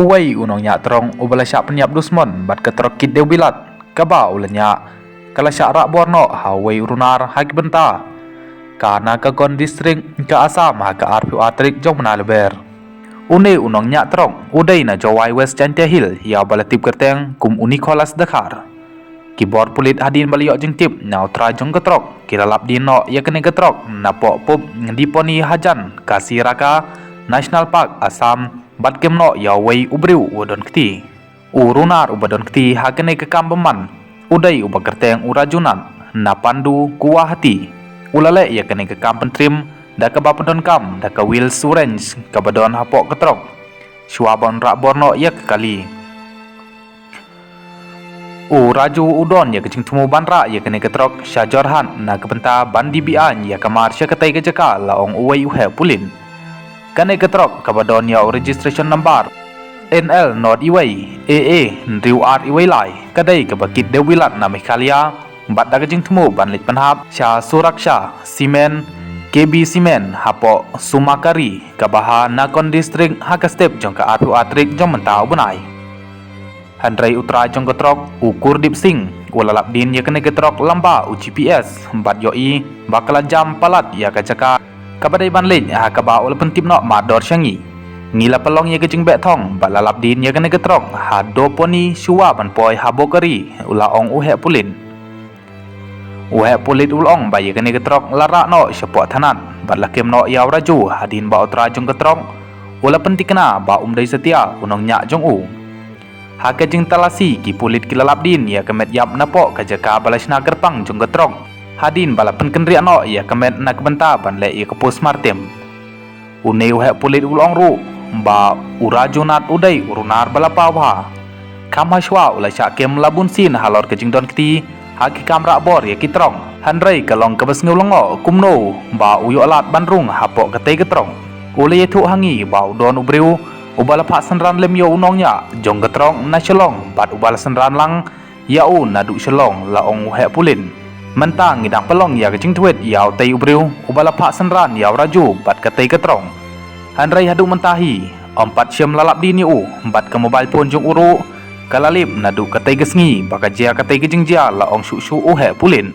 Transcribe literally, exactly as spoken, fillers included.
Uwei u nongñiah trong uba la shah pynïap dusmon bad ka trok kit dewbilat kaba u la ñiah, ka la shah rah bor noh ha uwei u runar ha ki bynta ka Nakarjong District ka Assam ha ka arphew ar tarik jong u bnai Lber. Une u nongñiah trong u dei na Jowai West Jaintia Hills, ïa uba la tip kyrteng kum u Nicholas Dkhar. Ki bor pulit hadien ba la ïoh jingtip na u trai jong ka trok, ki la lap dien noh ïa kane ka trok napoh Pub Diponi hajan ka Siraka National Park, Assam, bad kem noh ïa uwei u briew uba don kti. U runar uba don kti ha kane ka kam bymman u dei uba kyrteng u Raju Nath na Pandu, Guwahati. U la leh ïa kane ka kam pyntrim da kaba pyndonkam da ka wheel syringe kaba don hapoh ka trok, shuwa ban rah bor noh ïa ka kali. U Raju u don ïa ka jingthmu ban rah ïa kane ka trok sha Jorhat na ka bynta ban die be-aiñ ïa ka mar sha katei ka jaka, la ong uwei u heh pulit. Kane ka trok kaba don ïa u registration number N L nod iwei A A hynriew ar iwei lai, ka dei kaba kit dewbilat na Meghalaya bad da ka jingthmu ban leit pynhap sha Suraksha Cement, K B Cement hapoh Sumakari kaba ha Nakarjong District ha ka step jong ka arphew ar tarik jong mynta u bnai. Hynrei u trai jong ka trok, u Gurdip Singh, u la lap dien ïa kane ka trok lyngba u G P S bad ïohi ba ka la jam palat ïa ka jaka kaba dei ban leit, ha kaba u la pyntip noh mardor sha ngi. Ngi la pynlong ïa ka jingbeh thong bad la lap dien ïa kane ka trok ha Doponi shuwa ban poi ha Bokari, u la ong u heh pulit. U heh pulit u la ong ba ïa kane ka trok la rah noh shapoh thanat bad la kem noh ïa u Raju hadien ba u trai jong ka trok u la pynthikna ba um dei satia u nongñiah jong u. Ha ka jingtalasi, ki pulit ki la lap dien ïa ka met ïap napoh ka jaka ba la shna kyrpang jong ka trok hadien ba la pynkynriah noh ïa ka met na ka bynta ban leh ïa ka postmortem. Une u heh pulit u la ong ruh ba u Raju Nath u dei u runar ba la paw bha. Kham hashwa u la shah kem la bun sien halor ka jingdon kti ha ki kam rah bor ïa ki trok. Hynrei ka long kaba sngewlyngngoh kumno ba u ïoh lad ban rung hapoh katei ka trok. U la ïathuh ha ngi ba u don u briew uba la phah synran lem ïa u nongñiah jong ka trok na Shillong bad uba la synran lang ïa u naduh Shillong, la ong u heh pulit. Mynta ngi dang pynlong ïa ka jingtwit ïa utei u briew uba la phah synran ïa u Raju bad katei ka trok. Hynrei haduh mynta hi, ym pat shym la lap dien ïa u bad ka mobile phone jong u ruh ka la lip naduh katei ka sngi ba ka jia katei ka jingjia, la ong shuh shuh u heh pulit.